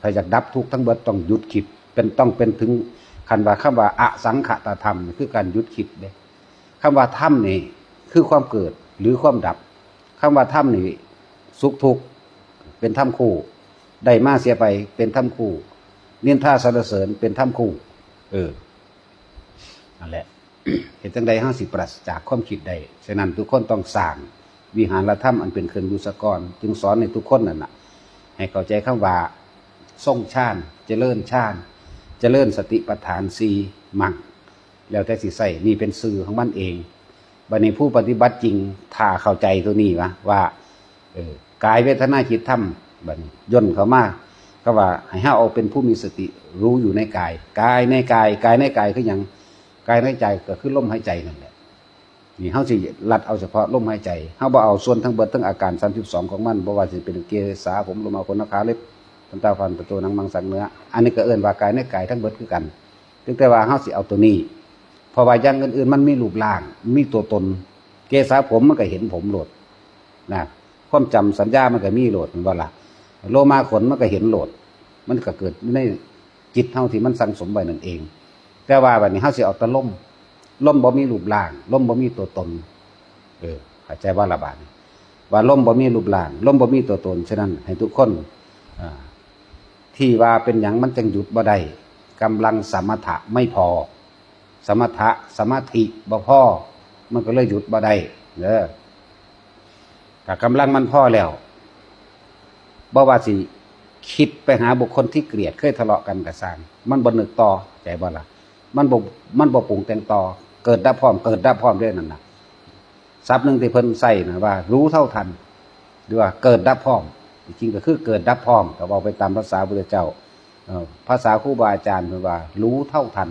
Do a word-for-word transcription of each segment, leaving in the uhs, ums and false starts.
ถ้าอยากดับทุกข์ทั้งเบิดต้องหยุดคิด เป็น ต้องเป็นถึงขั้นว่า คำว่าอสังขตธรรมนี่คือการหยุดคิดเด้ คำว่าธรรมนี่คือความเกิดหรือความดับ คำว่าธรรมนี่สุขทุกข์เป็นธรรมคู่ ได้มาเสียไปเป็นธรรมคู่ นินทาสรรเสริญเป็นธรรมคู่ เออ นั่นแหละ เฮ็ดจั่งใดเฮาสิปราศจากความคิดได้ ฉะนั้นทุกคนต้องสร้างวิหารธรรมอันเป็นเครื่องอยู่ซะก่อน จึงสอนให้ทุกคนนั่นน่ะ ให้เข้าใจคำว่าทรงฌาน เจริญฌาน เจริญสติปัฏฐานสี่มั่ง แล้วแต่สิใช้ นี่เป็นชื่อของมันเอง บัดนี้ผู้ปฏิบัติจริง ถ้าเข้าใจตัวนี้วะ ว่า เออ กายเวทนาจิตธรรม บัดนี้ย่นเข้ามา ก็ว่าให้เฮาเอาเป็นผู้มีสติรู้อยู่ในกาย กายในกาย กายในกายคือหยัง กายในใจก็คือลมหายใจนั่นแหละ นี่เฮาสิลัดเอาเฉพาะลมหายใจ เฮาบ่เอาส่วนทั้งเบิดทั้งอาการสามสิบสองของมัน บ่ว่าสิเป็นเกสา ผม โลมา ขน หนัง ขา เล็บ ตัน ตา ฟัน ประตู หนัง มัง สัง เนื้อ อันนี้ก็เอิ้นว่ากายในกายทั้งเบิดคือกัน เพียงแต่ว่าเฮาสิเอาตัวนี้ เพราะว่าอย่างอื่นๆมันมีรูปร่าง มีตัวตน เกสาผมมันก็เห็นผมโลด นะ ความจำสัญญามันก็มีโลด แม่นบ่ล่ะ โลมาขนมันก็เห็นโลด มันก็เกิดในจิตเฮาที่มันสั่งสมไว้นั่นเอง แต่ว่าบัดนี้เฮาสิเอาแต่ลม ลมบ่มีรูปร่าง ลมบ่มีตัวตน เออ เข้าใจบ่ล่ะบาดนี้ ว่าลมบ่มีรูปร่าง ลมบ่มีตัวตน ฉะนั้นให้ทุกคน อ่า ที่ว่าเป็นหยังมันจั่งหยุดบ่ได้ กำลังสมถะไม่พอ สมถะ สมาธิบ่พอ มันก็เลยหยุดบ่ได้เด้อ ถ้ากำลังมันพอแล้ว บ่ว่าสิคิดไปหาบุคคลที่เกลียด เคยทะเลาะกันก็ซ่าง มันบ่นึกต่อ เข้าใจบ่ล่ะ มันบ่ มันบ่ปรุงแต่งต่อ เกิดดับพร้อม เกิดดับพร้อมเด้นั่นน่ะ ศัพท์หนึ่งที่เพิ่นใช้นะว่ารู้เท่าทัน หรือว่าเกิดดับพร้อม จริงๆก็คือเกิดดับพร้อม ก็เว้าไปตามภาษาพุทธเจ้า เอ่อ ภาษาครูบาอาจารย์เพิ่นว่ารู้เท่าทัน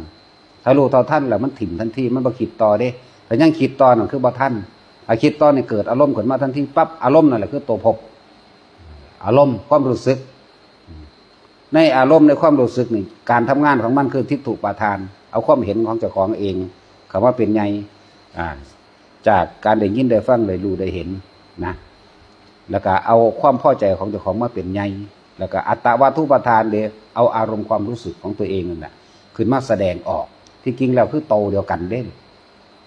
ถ้ารู้เท่าทันแล้วมันถิ่มทันที มันบ่คิดต่อเด้ ถ้ายังคิดต่อนั่นคือบ่ทัน ถ้าคิดต่อนี่เกิดอารมณ์ขึ้นมาทันทีปั๊บ อารมณ์นั่นแหละคือตัวภพ อารมณ์ ความรู้สึก ในอารมณ์ ในความรู้สึกนี่ การทำงานของมันคือทิฏฐุปาทาน เอาความเห็นของเจ้าของเองเข้ามาเป็นใหญ่ อ่า จากการได้ยินได้ฟังได้รู้ได้เห็นนะ แล้วก็เอาความพอใจของเจ้าของมาเป็นใหญ่ แล้วก็อัตตวัตถุปาทานเด้ เอาอารมณ์ความรู้สึกของตัวเองนั่นแหละขึ้นมาแสดงออก ที่จริงแล้วคือโตเดียวกันเด้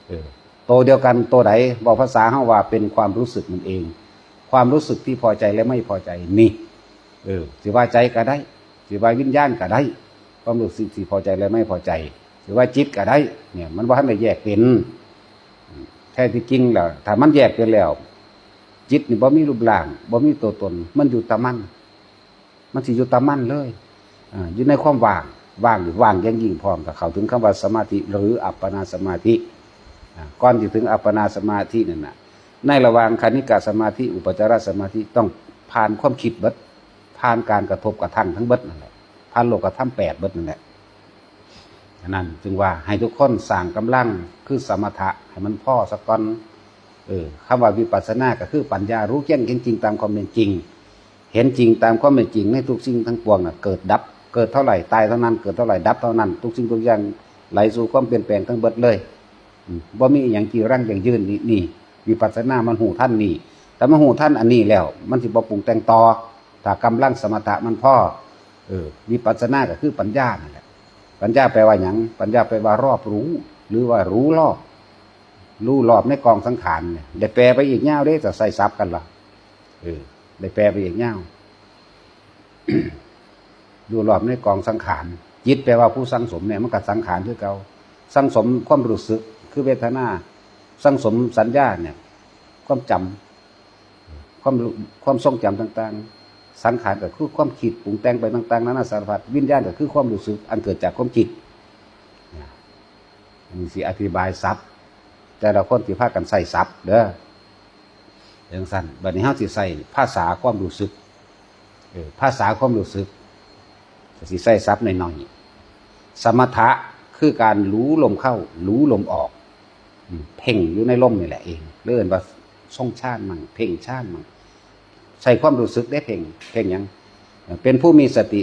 เออ โตเดียวกัน โตใด เว้าภาษาเฮาว่าเป็นความรู้สึกนั่นเอง ความรู้สึกที่พอใจและไม่พอใจนี่ เออ สิว่าใจก็ได้ สิว่าวิญญาณก็ได้ ความรู้สึกที่พอใจและไม่พอใจ สิว่าจิตก็ได้ เนี่ย มันบ่ทันได้แยกเป็น แท้ที่จริงแล้ว ถ้ามันแยกเป็นแล้ว จิตนี่บ่มีรูปร่าง บ่มีตัวตน มันอยู่แต่มัน มันสิอยู่แต่มันเลย อ่า อยู่ในความว่าง ว่าง ว่างอย่างยิ่งพร้อม ก็เข้าถึงคำว่าสมาธิหรืออัปปนาสมาธิ อ่า ก่อนสิถึงอัปปนาสมาธินั่นน่ะ ในระหว่างคณิกะสมาธิ อุปจารสมาธิ ต้องผ่านความคิดเบิด ผ่านการกระทบกระทั่งทั้งเบิดนั่นแหละ ผ่านโลกธรรมแปดเบิดนั่นแหละ ฉะนั้นจึงว่าให้ทุกคนสร้างกำลังคือสมถะให้มันพอซะก่อน เออ คำว่าวิปัสสนาก็คือปัญญารู้แจ้งเห็นจริงตามความเป็นจริง เห็นจริงตามความเป็นจริงในทุกสิ่งทั้งปวงน่ะ เกิดดับ เกิดเท่าไหร่ตายเท่านั้น เกิดเท่าไหร่ดับเท่านั้น ทุกสิ่งทุกอย่างไหลสู่ความเปลี่ยนแปลงทั้งเบิดเลย อืม บ่มีอิหยังจีรังยั่งยืนนี่ นี่ วิปัสสนามันฮู้ทันนี่ ถ้ามันฮู้ทันอันนี้แล้ว มันสิบ่ปรุงแต่งต่อ ถ้ากำลังสมถะมันพอ เออ วิปัสสนาก็คือปัญญานั่นแหละ ปัญญาแปลว่าหยัง ปัญญาแปลว่ารอบรู้ หรือว่ารู้รอบ รู้รอบในกองสังขารเนี่ย ได้แปลไปอีกยาวเด้ จะใส่ศัพท์กันล่ะ เออ ได้แปลไปอีกยาว รู้รอบในกองสังขาร จิตแปลว่าผู้สั่งสมเนี่ย มันก็สังขารคือเก่า สั่งสมความรู้สึก คือเวทนา สั่งสมสัญญาเนี่ย ความจำ ความรู้ ความทรงจำต่างๆ สังขารก็คือความคิดปรุงแต่งไปต่างๆ นานาสารพัด วิญญาณก็คือความรู้สึกอันเกิดจากความคิด อันนี้สิอธิบายศัพท์ แต่ละคนสิพากันใช้ศัพท์เด้อ จั่งซั้น บัดนี้เฮาสิใช้ภาษาความรู้สึก เออ ภาษาความรู้สึก ก็สิใช้ศัพท์น้อยๆ สมถะคือการรู้ลมเข้า รู้ลมออก อืม เพ่งอยู่ในลมนี่แหละเอง เรียกว่าทรงฌานมั่ง เพ่งฌานมั่ง ใช้ความรู้สึกได้เพ่ง เพ่งหยัง เป็นผู้มีสติ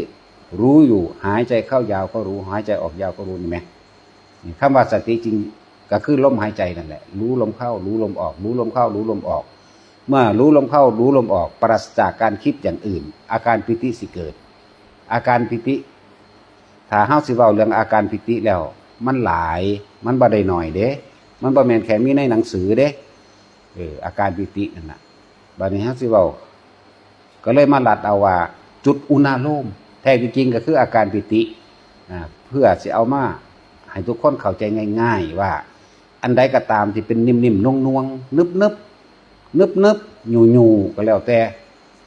รู้อยู่ หายใจเข้ายาวก็รู้ หายใจออกยาวก็รู้ นี่แหม นี่ คำว่าสติจริงก็คือลมหายใจนั่นแหละ รู้ลมเข้า รู้ลมออก รู้ลมเข้า รู้ลมออก เมื่อรู้ลมเข้า รู้ลมออก ปราศจากการคิดอย่างอื่น อาการปีติสิเกิด อาการปีติ ถ้าเฮาสิเว้าเรื่องอาการปีติแล้ว มันหลาย มันบ่ได้น้อยเด้ มันบ่แม่นแค่มีในหนังสือเด้ เออ อาการปีตินั่นน่ะ บัดนี้เฮาสิเว้า ก็เลยมาลัดเอาว่า จุดอุณาโลม แท้ที่จริงก็คืออาการปีติ อ่า เพื่อสิเอามาให้ทุกคนเข้าใจง่ายๆ ว่า อันใดก็ตามที่เป็นนิ่มๆ นวลๆ นึบๆ นึบๆ หยูๆ ก็แล้วแต่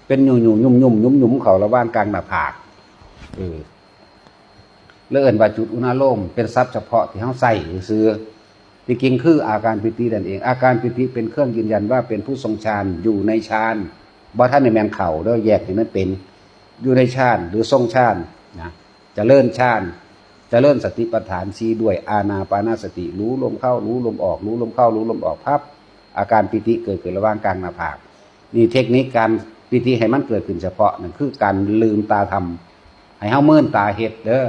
เป็นหยูๆ ยุ่มๆ ยุ่มๆ เข้าระหว่างกลางหน้าผาก เออ แล้วเอิ้นว่าจุดอุณาโลม เป็นศัพท์เฉพาะที่เฮาใช้ซื่อๆ ที่จริงคืออาการปีตินั่นเอง อาการปีติเป็นเครื่องยืนยันว่าเป็นผู้ทรงฌาน อยู่ในฌาน บ่ทันได้แม่นเข้าเด้อ แยกให้มันเป็น อยู่ในฌานหรือทรงฌานนะ เจริญฌาน เจริญสติปัฏฐานสี่ด้วยอานาปานสติ รู้ลมเข้า รู้ลมออก รู้ลมเข้า รู้ลมออก ปั๊บ อาการปีติเกิดขึ้นระหว่างกลางหน้าผาก นี่เทคนิคการปีติให้มันเกิดขึ้นเฉพาะนั่นคือการลืมตาทำ ให้เฮาเมินตาเฮ็ดเด้อ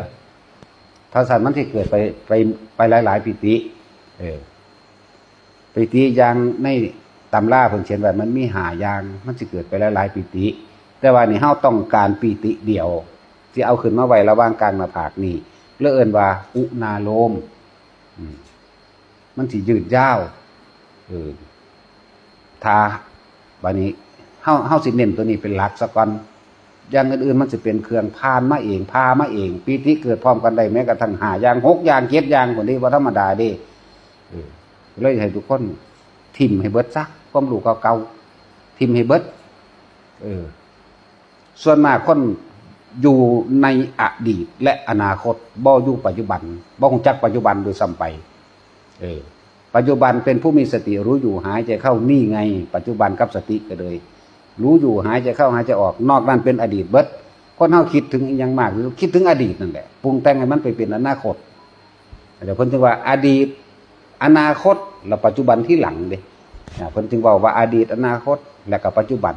ถ้าซั่นมันสิเกิดไป ไป ไปหลายๆ ปีติ เออ ปีติอย่างในตำราเพิ่นเขียนไว้มันมีห้าอย่าง มันสิเกิดไปหลายๆ ปีติ แต่ว่านี่เฮาต้องการปีติเดียว สิเอาขึ้นมาไว้ระหว่างกลางหน้าผากนี่ เลยเอิ้นว่าอุณาโลม อืม มันสิยืดยาว เออ ถ้า บัดนี้ เฮา เฮาสิเน้นตัวนี้เป็นหลักซะก่อน อย่างอื่นๆ มันสิเป็นเครื่องผ่านมาเอง พามาเอง ปีติเกิดพร้อมกันได้แม้กระทั่งห้าอย่าง หกอย่าง เจ็ดอย่าง พุ้นเด้ บ่ธรรมดาเด้ เออ เลยให้ทุกคนถิ่มให้เบิดซะ ความรู้เก่าๆ ถิ่มให้เบิด เออ ส่วนมากคนอยู่ในอดีตและอนาคต บ่อยู่ปัจจุบัน บ่รู้จักปัจจุบันด้วยซ้ำไป เออ ปัจจุบันเป็นผู้มีสติรู้อยู่หายใจเข้านี่ไง ปัจจุบันกับสติก็เลย รู้อยู่หายใจเข้าหายใจออก นอกนั้นเป็นอดีตเบิด คนเฮาคิดถึงอิหยังมาก คิดถึงอดีตนั่นแหละ ปรุงแต่งให้มันไปเป็นอนาคต เดี๋ยวเพิ่นจึงว่าอดีต อนาคต แล้วปัจจุบันที่หลังเด้ อ่า เพิ่นจึงเว้าว่าอดีต อนาคต และก็ปัจจุบัน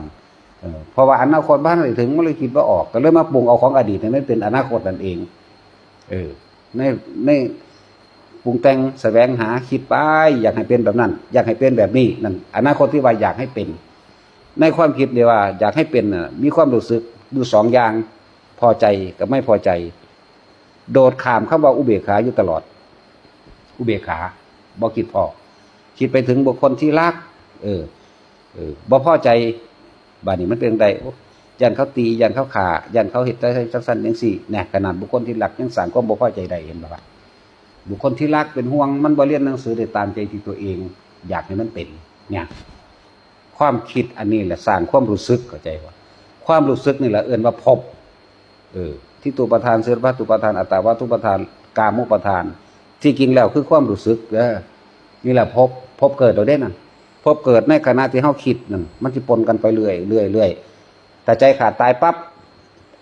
เออ เพราะว่าอนาคตบ่ทันได้ถึง มันเลยคิดบ่ออก ก็เลยมาปรุงเอาของอดีตให้มันเป็นอนาคตนั่นเอง เออ ใน ในปรุงแต่งแสวงหาคิดไป อยากให้เป็นแบบนั้น อยากให้เป็นแบบนี้ นั่น อนาคตที่ว่าอยากให้เป็น ในความคิดนี่ว่าอยากให้เป็นน่ะ มีความรู้สึกอยู่สองอย่าง พอใจกับไม่พอใจ โดดข้ามคำว่าอุเบกขาอยู่ตลอด อุเบกขา บ่คิดพ้อ คิดไปถึงบุคคลที่รัก เออ เออ บ่พอใจ บัดนี้มันเป็นจั่งใด โอ้ ย้านเขาตี ย้านเขาฆ่า ย้านเขาเฮ็ดจั่งซั้นจั่งซี้ แหน่ ขนาดบุคคลที่รักยังสร้างความบ่พอใจได้ เห็นบ่ล่ะ บุคคลที่รักเป็นห่วง มันบ่เรียนหนังสือได้ตามใจที่ตัวเองอยากให้มันเป็น เนี่ย ความคิดอันนี้แหละสร้างความรู้สึก เข้าใจบ่ ความรู้สึกนี่แหละเอิ้นว่าภพ เออ ทิฏฐูปาทาน สัญญาปาทาน อุปาทาน อัตตาปาทาน อุปาทาน กามุปาทาน ที่จริงแล้วคือความรู้สึกเด้อ นี่แหละภพ ภพเกิดแล้วเด้นั่น ภพเกิดในขณะที่เฮาคิดนั่น มันสิปนกันไปเรื่อย เรื่อย เรื่อย ถ้าใจขาดตายปั๊บ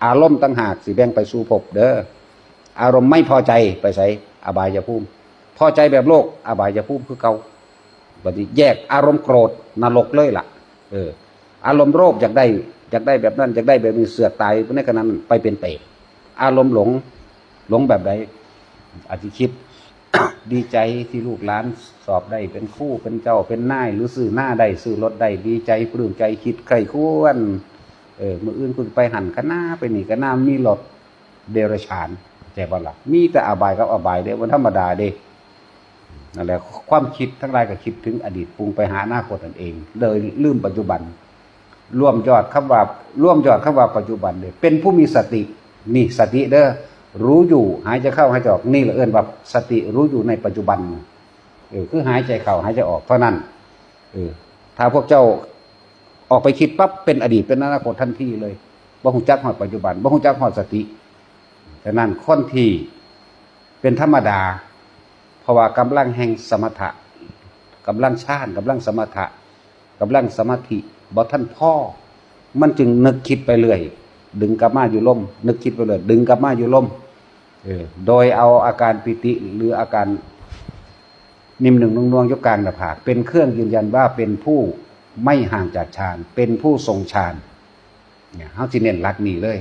อารมณ์ต่างหากสิแบ่งไปสู่ภพเด้อ อารมณ์ไม่พอใจไปไส อบายภูมิ พอใจแบบโลก อบายภูมิคือเก่า บัดนี้แยกอารมณ์โกรธ นรกเลยล่ะ เออ อารมณ์โลภอยากได้ อยากได้แบบนั้น อยากได้แบบนี้ เสือกตายในขณะนั้นไปเป็นเปรต อารมณ์หลง หลงแบบใด อาจจะคิด ดีใจที่ลูกหลานสอบได้เป็นครู เป็นเจ้า เป็นนาย หรือซื้อนาได้ ซื้อรถได้ ดีใจ ปลื้มใจ คิดใคร่ครวญ เออ มื้ออื่นกูไปหั่นกะนา ไปนี่กะนา มีรถเดรัจฉาน เข้าใจบ่ล่ะ มีแต่อบายกับอบายเด้ บ่ธรรมดาเด้ นั่นแหละ ความคิดทั้งหลายก็คิดถึงอดีต ปรุงไปหาอนาคตนั่นเอง เลยลืมปัจจุบัน รวมยอดคำว่า รวมยอดคำว่าปัจจุบันเลย เป็นผู้มีสติ นี่สติเด้อ รู้อยู่ หายใจเข้า หายใจออก นี่แหละเอิ้นว่าสติรู้อยู่ในปัจจุบัน เออ คือหายใจเข้า หายใจออกเท่านั้น เออ ถ้าพวกเจ้าออกไปคิดปั๊บ เป็นอดีต เป็นอนาคตทันทีเลย บ่รู้จักฮอดปัจจุบัน บ่รู้จักฮอดสติ ฉะนั้นคนที่เป็นธรรมดา เพราะว่ากำลังแห่งสมถะ กำลังฌาน กำลังสมถะ กำลังสมาธิ บ่ทันพอ มันจึงนึกคิดไปเรื่อย ดึงกลับมาอยู่ลม นึกคิดไปเรื่อย ดึงกลับมาอยู่ลม เออ โดยเอาอาการปีติ หรืออาการนิ่มหนึ่งนุ่มนวลอยู่กลางหน้าผาก เป็นเครื่องยืนยันว่าเป็นผู้ไม่ห่างจากฌาน เป็นผู้ทรงฌาน เนี่ย เฮาสิเน้นหลักนี้เลย